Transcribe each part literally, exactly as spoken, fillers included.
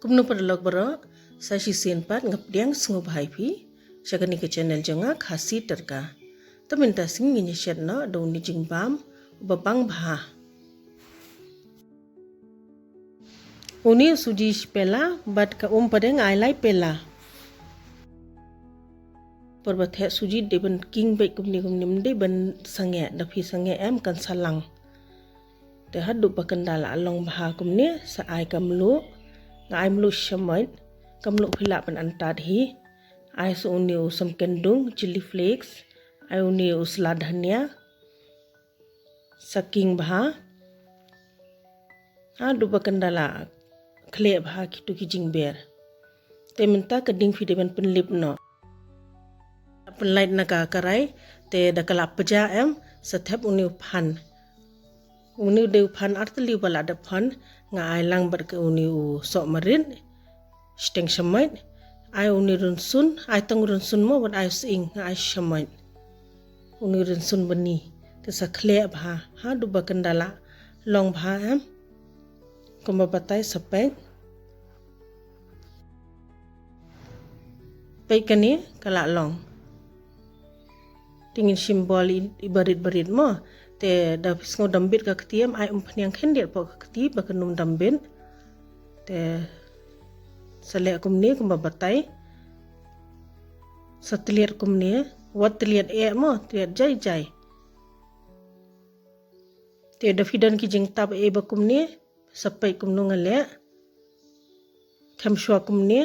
Kumno paralok baroh, sa shisien pat nga pdiang sngewbha ïa phi sha kane ka channel jong nga, Khasi Tadka. Te mynta sien ngin ïa shet noh da une u jingbam uba bang bha. Une u suji shi pela bad ka um pat nga ai lai pela. Por ba theh suji dei ban king beit kumne kumne, ym dei ban sangeh, da phi sangeh em kan sa lang. Te haduh ba kan da la long bha kumne, sa ai ka mluh. Nga ai mluh shi shamoit, ka mluh phi lah ban antad hi. Ai sa une u samken dung, chilli flakes, ai une u sla dhania, sa king bha. Haduh ba kan da la khleh bha kitu ki jingber. Te mynta ka ding phi dei ban pynlip noh. Pynlait na ka karai, te da ka la pja em, sa thep une u phan. Une u dei u phan artylli uba la dep phan, nga ai lang bad ka une u soh marit, shiteng shamoit, ai une rynsun, ai tang rynsun mo bad ai sying, nga ai shamoit. Une rynsun bani, te sa khleh bha, haduh ba kan da la long bha em. Kumba batai sa peit. Peit kane ka la long. Te ngin shim bol i, i barit barit mo. Te da phi sngew dam bit ka kti em, ai umphniang khyndiat poh ka kti ba kan ym dam bit. Te sa leh kumne kumba batai. Sa tliat kumne, wat tliat eh mo, tliat jai jai. Te da phi don ki jingtap eh ba kumne, sa peit kumno nga leh. Khlem shuwa kumne,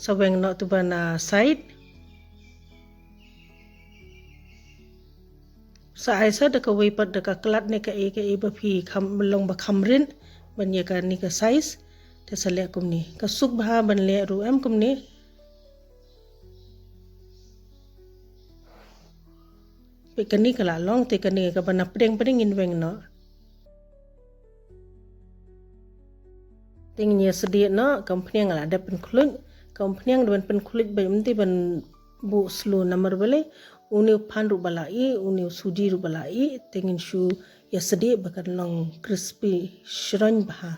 sa weng noh tu ba na side. Sa ai sa da kawei pat da ka klat ne kaei kaei ba phi kham, long ba kham rit ban ïa kane ka size. Te sa leh kumne, ka suk bha ban leh ruh em kumne. Peit kane ka la long, te kane kaba na pdeng pdeng ngin weng noh. Te ngin ïa sdieh noh, ka umphniang la dep pynkhluit, ka umphniang dei ban pynkhluit beit, ym dei ban buh slow namar balei une u phan ruh ba la ih, une u suji ruh ba la ih, te ngin shu ïa sdieh ba kan long crispy shroin bha.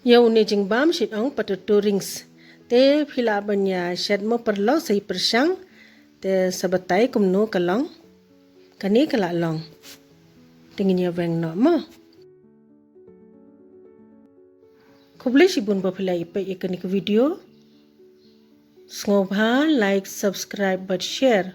Ïa une jingbam shet ong potato rings. Te phi lah ban ïa shet mo paralok, sa ïa pyrshang. Te sa batai kumno ka long. Kane ka la long. Te ngin ïa weng noh mo. Khublei shibun ba phi la ïa peit ïa kane ka video. Sngewbha like, subscribe bad share.